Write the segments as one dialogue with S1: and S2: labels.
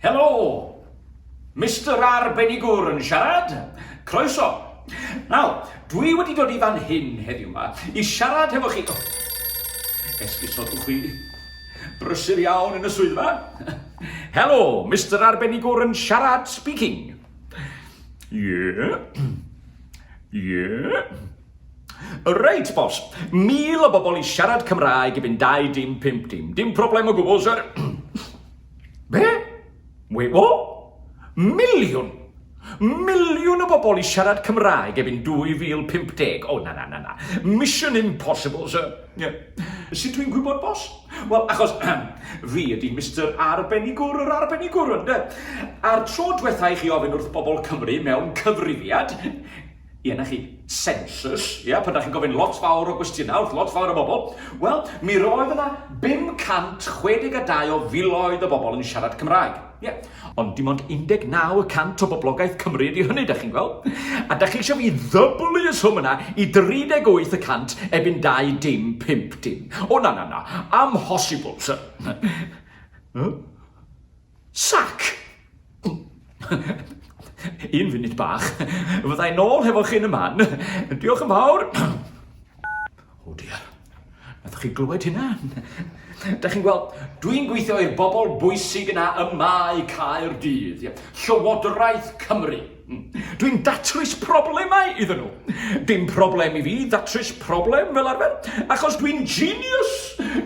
S1: Helo! Mister Arbenigwr yn siarad. Croeso. Nawr, dwi wedi dod i fan hyn heddiw 'ma i siarad hefo chi... Oh, esgusodwch chi. Brysur iawn yn y swyddfa. Helo, Mister Arbenigwr yn siarad speaking. Ie. Ie. Reit, bos. 1,000 o bobl i siarad Cymraeg erbyn 2 dim 5 dim. Dim problem o gwbl, sir. Be? Wait, what? Miliwn! Miliwn o bobl i siarad Cymraeg erbyn 2050. O, na, na, na, na. Mission impossible, sir. Yeah. Sut dwi'n gwybod, bos? Wel, achos fi ydy Mr Arbenigwr yr Arbenigwr, ynde? A'r tro diwetha i chi ofyn wrth bobl Cymru mewn cyfrifiad, Ie, 'na chi, census, ie, pan da chi'n gofyn lot fawr o gwestiynau wrth lot fawr o bobl, wel, mi roedd yna 562 o filoedd o bobl yn siarad Cymraeg. Ie, ond dim ond 19 y cant o boblogaeth Cymru ydy hynny, da chi'n gweld? A da chi eisiau fi ddyblu y swm yna i 38 y cant erbyn 2 dim 5 dim. O, na, na, na, amhosibl, sir. Huh? Sac! Un funud bach. Fydda i nôl hefo chi yn y man. Diolch yn fawr. O oh dear. Nathoch chi glywed hynna? Da chi'n gweld, dwi'n gweithio i'r bobl bwysig yna ym Mae Caerdydd. Llywodraeth Cymru. Dwi'n datrys problemau iddyn nhw. Dim problem i fi ddatrys problem fel arfer, achos dwi'n genius.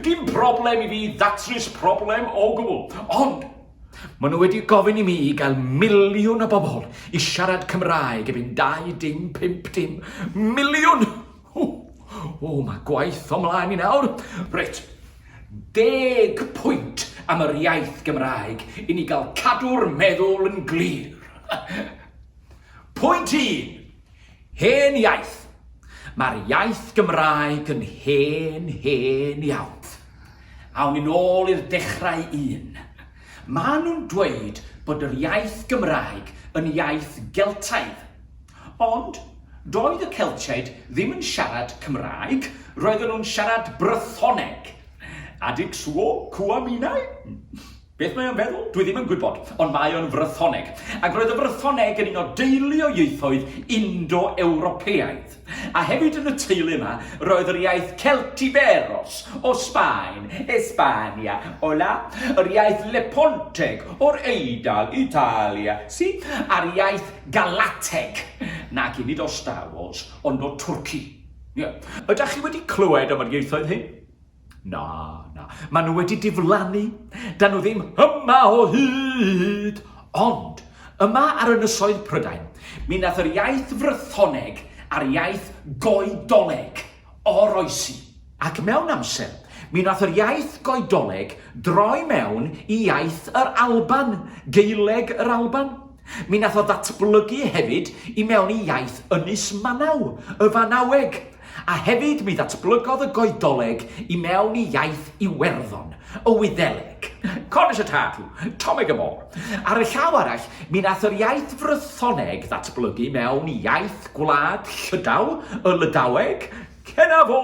S1: Dim problem i fi ddatrys problem o gwbl. Ond, maen nhw wedi gofyn i mi i gael miliwn o bobl i siarad Cymraeg erbyn 2 dim 5 dim. Miliwn! O, o, mae gwaith o mlaen i nawr. Reit, 10 pwynt am yr iaith Gymraeg i ni gael cadw'r meddwl yn glir. Pwynt 1. Hen iaith. Mae'r iaith Gymraeg yn hen, hen iawn. Awn ni'n ôl i'r dechrau un. Maen nhw'n dweud bod yr iaith Gymraeg yn iaith Geltaidd. Ond, doedd y Celtiaid ddim yn siarad Cymraeg, roedden nhw'n siarad Brythoneg. Adig suo, cua minau? Beth mae o'n feddwl? Dwi ddim yn gwybod, ond mae o'n Frythoneg. Ac roedd y Frythoneg yn un o deulu o ieithoedd Indo-Ewropeaidd. A hefyd yn y teulu yma, roedd yr iaith Celtiberos o Sbaen, España, hola, yr iaith Leponteg o'r Eidal, Italia, si, a'r iaith Galateg, nac nid o Star Wars, ond o Twrci. Ie. Ydach chi wedi clywed am yr ieithoedd hyn? Na, na. Maen nhw wedi diflannu. Da nhw ddim yma o hyd. Ond, yma ar ynysoedd Prydain, mi nath yr iaith Frythoneg a'r iaith Goidoleg oroesi. Ac mewn amser, mi nath yr iaith Goidoleg droi mewn i iaith yr Alban, Gaeleg yr Alban. Mi nath o ddatblygu hefyd i mewn i iaith Ynys Manaw, y Fanaweg. A hefyd mi ddatblygodd y Goidoleg i mewn i iaith Iwerddon, y Wyddeleg. Conis y Tatw, Tomig y Môr. Ar y llaw arall, mi nath yr iaith Frythoneg ddatblygu mewn i iaith gwlad Llydaw, y Lydaweg, Kenavo!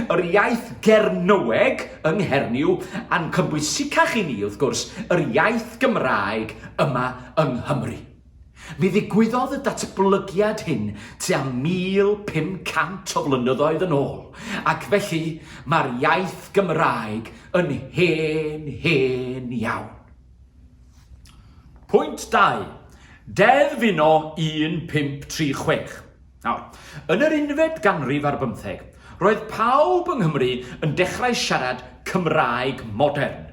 S1: Yr iaith Gernyweg yng Nghernyw, a'n cynbwysicach i ni, wrth gwrs, yr iaith Gymraeg yma yng Nghymru. Mi ddigwyddodd y datblygiad hyn tua 1,500 o flynyddoedd yn ôl, ac felly mae'r iaith Gymraeg yn hen, hen iawn. Pwynt 2. Deddf Uno 1536. Nawr, yn yr unfed ganrif ar bymtheg, roedd pawb yng Nghymru yn dechrau siarad Cymraeg modern.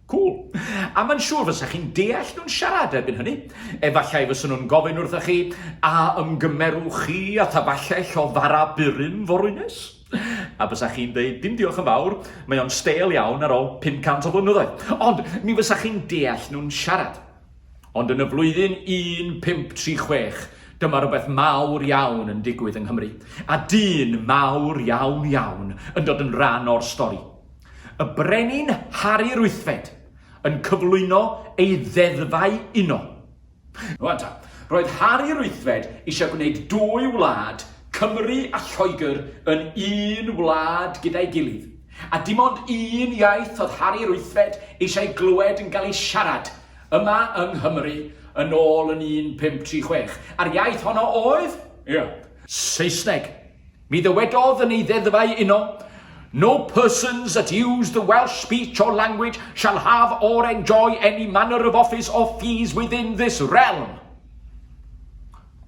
S1: Cŵl. A mae'n siŵr fysa chi'n deall nhw'n siarad erbyn hynny. Efallai fysa nhw'n gofyn wrthoch chi, a ymgymerwch chi â thaballell o fara burum, Forwynes? A fysa chi'n dweud, dim diolch yn fawr, mae o'n stêl iawn ar ôl 500 o flynyddoedd. Ond mi fysa chi'n deall nhw'n siarad. Ond yn y flwyddyn 1536, dyma rywbeth mawr iawn yn digwydd yng Nghymru, a dyn mawr iawn iawn yn dod yn rhan o'r stori. Y Brenin Harri'r Wythfed yn cyflwyno ei ddeddfau uno. Rwan ta, roedd Harri'r Wythfed eisiau gwneud dwy wlad, Cymru a Lloegr, yn un wlad gyda'i gilydd. A dim ond un iaith oedd Harri'r Wythfed eisiau glywed yn cael ei siarad. yma yng Nghymru yn ôl yn 1536, a'r iaith honno oedd, ia, Saesneg. Mi ddywedodd yn ei ddeddfau uno, No persons that use the Welsh speech or language shall have or enjoy any manner of office or fees within this realm.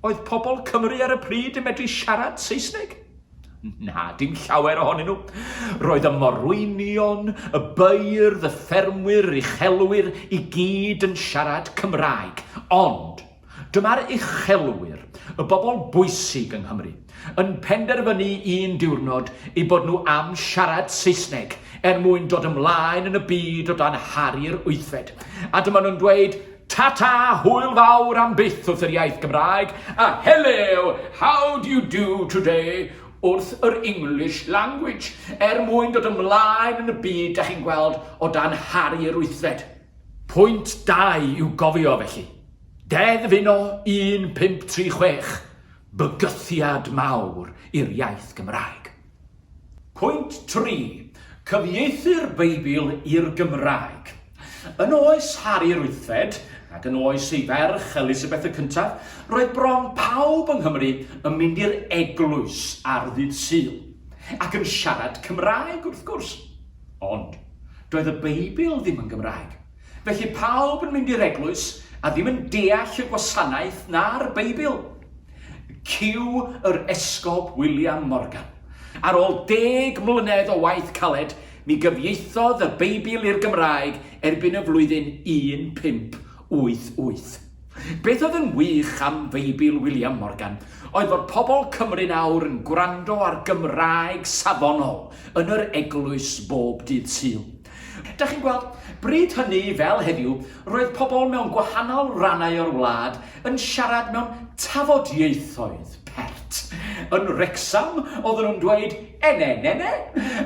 S1: Oedd pobl Cymru ar y pryd yn medru siarad Saesneg? Na, dim llawer ohonyn nhw. Roedd y morwynion, y beirdd, y ffermwyr, yr uchelwyr i gyd yn siarad Cymraeg. Ond, dyma'r uchelwyr, y bobl bwysig yng Nghymru, yn penderfynu un diwrnod eu bod nhw am siarad Saesneg er mwyn dod ymlaen yn y byd o dan Harri'r Wythfed. A dyma nhw'n dweud, Ta-ta, hwyl fawr am byth wrth yr iaith Gymraeg, a hello, how do you do today wrth yr English language, er mwyn dod ymlaen yn y byd da chi'n gweld o dan Harri'r Wythfed. Pwynt 2 i'w gofio felly. Deddf Uno 1536, bygythiad mawr i'r iaith Gymraeg. Pwynt 3, Cyfieithu'r Beibl i'r Gymraeg. Yn oes Harri'r Wythfed, ac yn oes ei ferch Elisabeth y Cyntaf, roedd bron pawb yng Nghymru yn mynd i'r eglwys ar ddydd Sul, ac yn siarad Cymraeg wrth gwrs. Ond, doedd y Beibl ddim yn Gymraeg. Felly pawb yn mynd i'r eglwys a ddim yn deall y gwasanaeth na'r Beibl. Cyw yr Esgob William Morgan. Ar ôl deg mlynedd o waith caled, mi gyfieithodd y Beibl i'r Gymraeg erbyn y flwyddyn 1588. Beth oedd yn wych am Feibl William Morgan oedd fod pobl Cymru'n awr yn gwrando ar Gymraeg safonol yn yr eglwys bob dydd Sul. Dach chi'n gweld, bryd hynny, fel heddiw, roedd pobl mewn gwahanol rannau o'r wlad yn siarad mewn tafodieithoedd pert. Yn Wrecsam, oedden nhw'n dweud ene nene,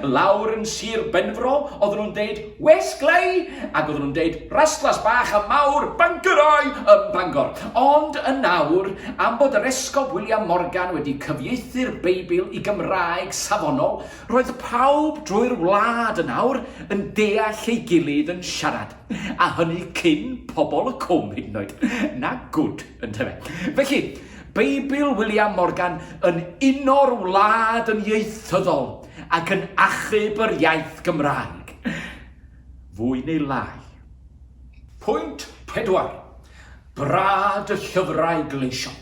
S1: lawr yn Sir Benfro, oedden nhw'n deud wes glei, ac oedden nhw'n deud raslas bach a mawr Bangorau ym Bangor. Ond yn awr, am bod yr Esgob William Morgan wedi cyfieithu'r Beibl i Gymraeg safonol, Roedd pawb drwy'r wlad yn awr yn deall ei gilydd yn siarad, a hynny cyn pobl y cwm hyd yn oed. Na gwd, yntefe. Felly, Beibl William Morgan yn uno'r wlad yn ieithyddol ac yn achub yr iaith Gymraeg. Fwy neu lai. Pwynt 4. Brad y llyfrau gleision.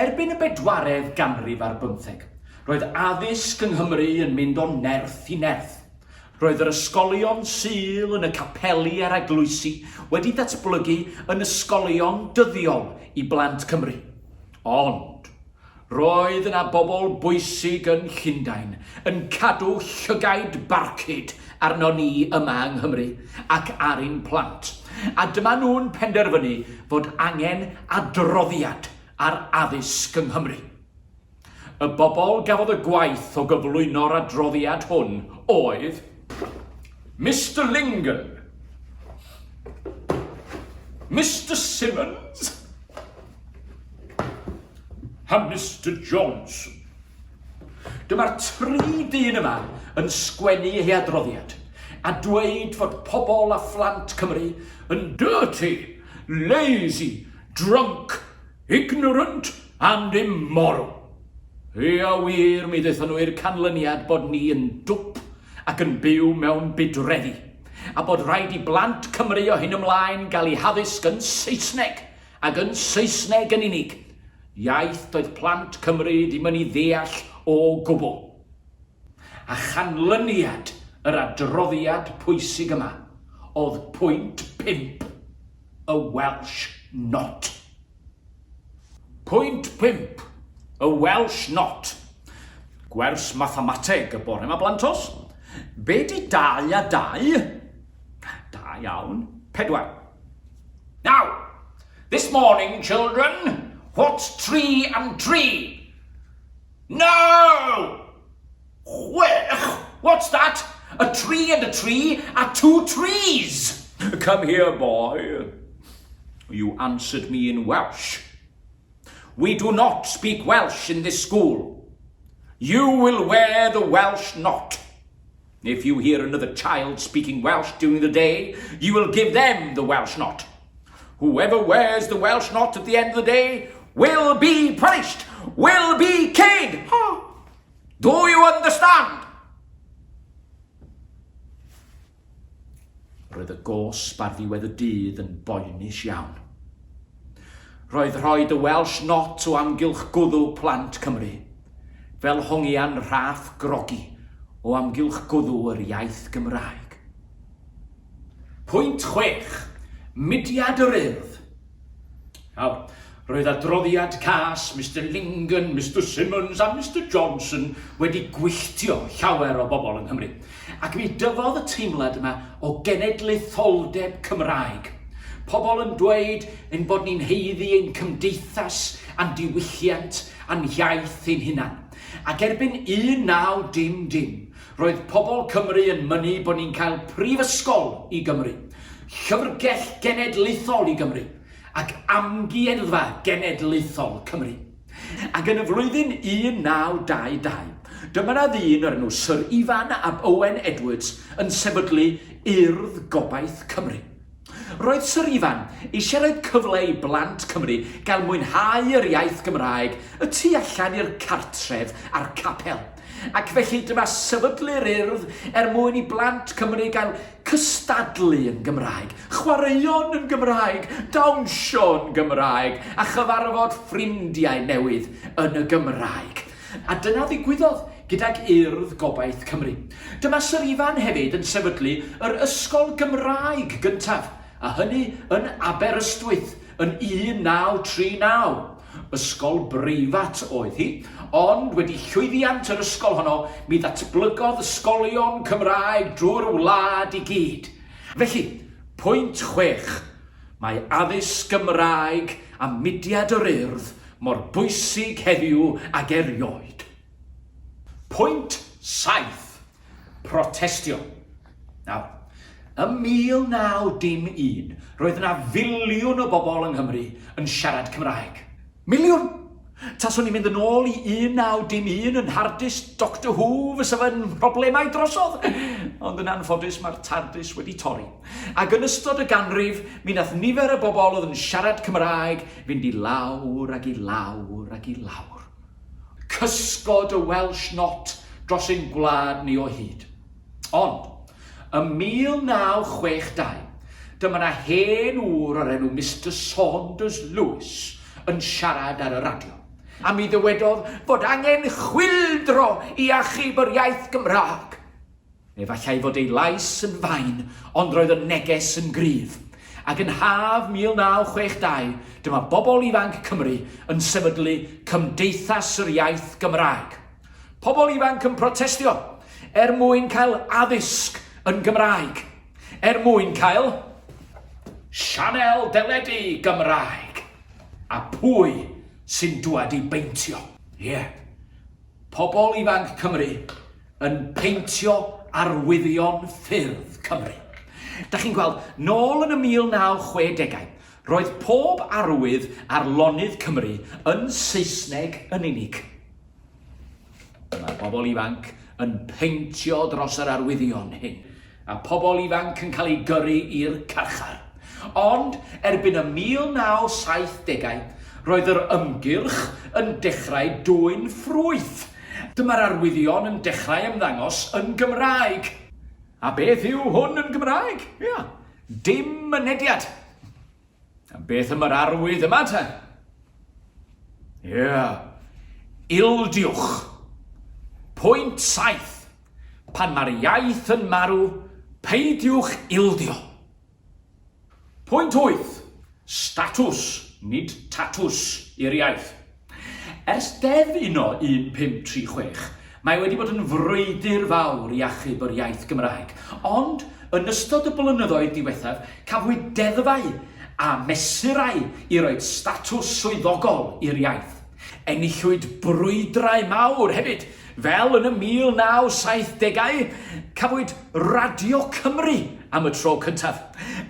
S1: Erbyn y bedwaredd ganrif ar bymtheg, roedd addysg yng Nghymru yn mynd o nerth i nerth. Roedd yr ysgolion Sul yn y capeli a'r eglwysi wedi datblygu yn ysgolion dyddiol i blant Cymru. Ond, roedd yna bobl bwysig yn Llundain yn cadw llygaid barcud arnon ni yma yng Nghymru ac ar ein plant, a dyma nhw'n penderfynu fod angen adroddiad ar addysg yng Nghymru. Y bobl gafodd y gwaith o gyflwyno'r adroddiad hwn oedd Mister Lingon, Mister Simmons a Mister Johnson. Dyma'r tri dyn yma yn sgwennu eu hadroddiad a dweud fod pobl a phlant Cymru yn dirty, lazy, drunk, ignorant and immoral. Ia wir, mi ddaethon nhw i'r canlyniad bod ni yn dwp ac yn byw mewn budreddi, a bod rhaid i blant Cymru o hyn ymlaen gael eu haddysg yn Saesneg, ac yn Saesneg yn unig. Iaith doedd plant Cymru ddim yn ei ddeall o gwbl. A chanlyniad yr adroddiad pwysig yma oedd pwynt pump, y Welsh Not. Pwynt pump, y Welsh Not. Gwers mathemateg y bore 'ma blantos. Be 'di dau a dau? Da iawn, pedwar. Now, this morning, children, what's tree and tree? No! Chwech! What's that? A tree and a tree are two trees! Come here, boy. You answered me in Welsh. We do not speak Welsh in this school. You will wear the Welsh knot. If you hear another child speaking Welsh during the day, you will give them the Welsh knot. Whoever wears the Welsh Not at the end of the day will be punished, will be caned! Ha! Do you understand? Roedd y gosb ar ddiwedd y dydd yn boenus iawn. Roedd rhoi y Welsh Not o amgylch gwddw plant Cymru, fel hongian rhaff grogi o amgylch gwddw yr iaith Gymraeg. Pwynt 6. Mudiad yr Urdd. Nawr, roedd adroddiad cas Mister Lincoln, Mister Simmons a Mister Johnson wedi gwylltio llawer o bobl yng Nghymru, ac mi dyfodd y teimlad yma o genedlaetholdeb Cymraeg. Pobl yn dweud ein bod ni'n haeddu ein cymdeithas a'n diwylliant a'n hiaith ein hunan. Ac erbyn 1900, Roedd pobl Cymru yn mynnu bod ni'n cael prifysgol i Gymru, llyfrgell genedlaethol i Gymru, ac amgueddfa genedlaethol Cymru. Ac yn y flwyddyn 1922, dyma 'na ddyn o'r enw Syr Ifan ab Owen Edwards yn sefydlu Urdd Gobaith Cymru. Roedd Syr Ifan eisiau rhoi cyfle i blant Cymru gael mwynhau yr iaith Gymraeg y tu allan i'r cartref a'r capel. Ac felly dyma sefydlu'r Urdd er mwyn i blant Cymru gael cystadlu yn Gymraeg, chwaraeon yn Gymraeg, dawnsio yn Gymraeg a chyfarfod ffrindiau newydd yn y Gymraeg. A dyna ddigwyddodd gydag Urdd Gobaith Cymru. Dyma Syr Ifan hefyd yn sefydlu yr ysgol Gymraeg gyntaf, a hynny yn Aberystwyth yn 1939. Ysgol breifat oedd hi, ond wedi llwyddiant yr ysgol honno mi ddatblygodd ysgolion Cymraeg drwy'r wlad i gyd. Felly, pwynt 6, mae addysg Gymraeg a mudiad yr Urdd mor bwysig heddiw ag erioed. Pwynt 7. Protestio. Nawr, ym 1901, roedd yna filiwn o bobl yng Nghymru yn siarad Cymraeg. Miliwn! Taswn i'n mynd yn ôl i 1901 yn TARDIS Doctor Who fysa fy mhroblemau drosodd! Ond yn anffodus mae'r TARDIS wedi torri. Ac yn ystod y ganrif, mi nath nifer y bobl oedd yn siarad Cymraeg fynd i lawr ac i lawr ac i lawr. Cysgod y Welsh Not dros ein gwlad ni o hyd. Ond, ym 1962, dyma 'na hen ŵr o'r enw Mister Saunders Lewis yn siarad ar y radio. A mi ddywedodd fod angen chwyldro i achub yr iaith Gymraeg. Efallai fod ei lais yn fain, ond roedd y neges yn gryf. Ac yn haf 1962, dyma bobl ifanc Cymru yn sefydlu Cymdeithas yr Iaith Gymraeg. Pobl ifanc yn protestio er mwyn cael addysg yn Gymraeg, er mwyn cael sianel deledu Gymraeg. A pwy sy'n dŵad i beintio? Ie, pobl ifanc Cymru yn peintio arwyddion ffyrdd Cymru. Da chi'n gweld, nôl yn y 1960au, roedd pob arwydd ar lonydd Cymru yn Saesneg yn unig. Mae'r bobl ifanc yn peintio dros yr arwyddion hyn, a pobl ifanc yn cael eu gyrru i'r carchar. Ond erbyn y 1970au, roedd yr ymgyrch yn dechrau dwyn ffrwyth. Dyma'r arwyddion yn dechrau ymddangos yn Gymraeg. A beth yw hwn yn Gymraeg? Ia, dim mynediad. A beth am yr arwydd yma te? Ia, ildiwch. Pwynt 7. Pan mae'r iaith yn marw, peidiwch ildio. Pwynt 8. Statws, nid tatws, i'r iaith. Ers Deddf Uno 1536, mae wedi bod yn frwydr fawr i achub yr iaith Gymraeg, ond yn ystod y blynyddoedd diwethaf cafwyd deddfau a mesurau i roid statws swyddogol i'r iaith. Enillwyd brwydrau mawr hefyd, fel yn y 1970au, cafwyd Radio Cymru am y tro cyntaf.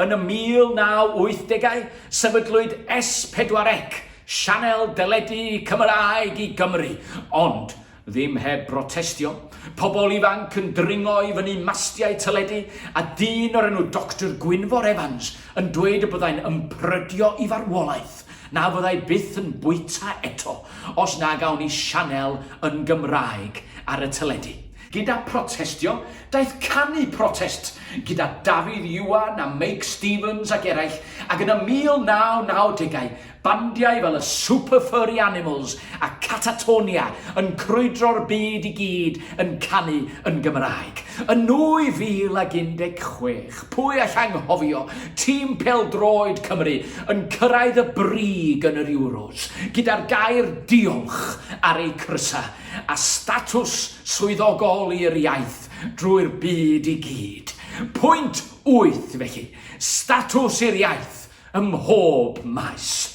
S1: Yn y 1980au, sefydlwyd S4C, sianel deledu Cymraeg i Gymru. Ond, Ddim heb brotestio, pobl ifanc yn dringo i fyny mastiau teledu a dyn o'r enw Doctor Gwynfor Evans yn dweud y byddai'n ymprydio i farwolaeth na fyddai byth yn bwyta eto os na gawn ni sianel yn Gymraeg ar y teledu. Gyda protestio, daeth canu protest gyda Dafydd Iwan a Meic Stevens ac eraill ac yn y 1990au Bandiau fel y Super Furry Animals a Catatonia yn crwydro'r byd i gyd yn canu yn Gymraeg. Yn 2016, pwy all anghofio tîm pêl-droed Cymru yn cyrraedd y brig yn yr Euros gyda'r gair 'diolch' ar eu crysau a statws swyddogol i'r iaith drwy'r byd i gyd. Pwynt 8 felly, statws i'r iaith Ym mhob maes.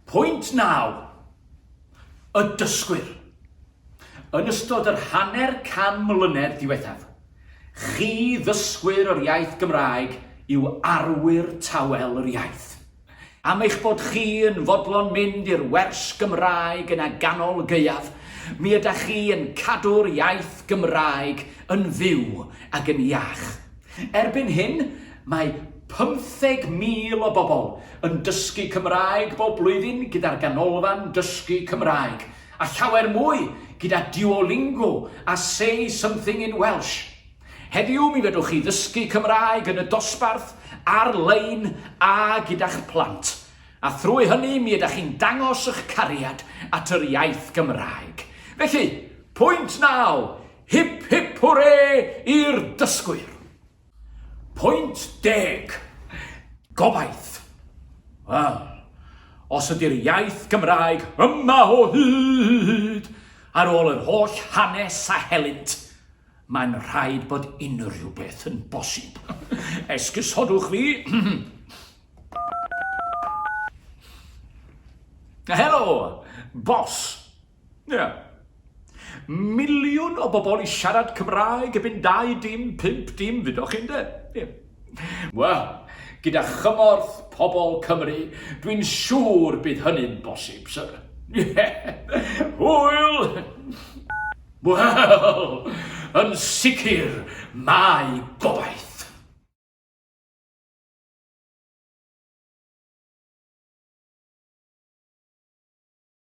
S1: Pwynt 9. Y dysgwyr. Yn ystod yr hanner can mlynedd diwethaf, chi ddysgwyr yr iaith Gymraeg yw arwyr tawel yr iaith. Am eich bod chi yn fodlon mynd i'r wers Gymraeg yn a ganol gaeaf, mi ydach chi yn cadw'r iaith Gymraeg yn fyw ac yn iach. Erbyn hyn, mae 15,000 o bobl yn dysgu Cymraeg bob blwyddyn gyda'r Ganolfan Dysgu Cymraeg, a llawer mwy gyda Duolingo a Say Something in Welsh. Heddiw mi fedrwch chi ddysgu Cymraeg yn y dosbarth, ar-lein a gyda'ch plant. A thrwy hynny mi ydach chi'n dangos eich cariad at yr iaith Gymraeg. Felly, pwynt 9, Hip hip hwrê i'r dysgwyr! Pwynt deg. Gobaith. Wel, os ydy'r iaith Gymraeg yma o hyd, ar ôl yr holl hanes a helynt, mae'n rhaid bod unrhyw beth yn bosib. Esgusodwch fi. Helo, bos. Ie. Miliwn o bobl i siarad Cymraeg erbyn 2 dim 5 dim, ddudoch chi ynde? Ie. Wel, gyda chymorth pobl Cymru, dwi'n siŵr bydd hynny'n bosib, syr. Ie. Hwyl! Wel, yn sicr, mae gobaith.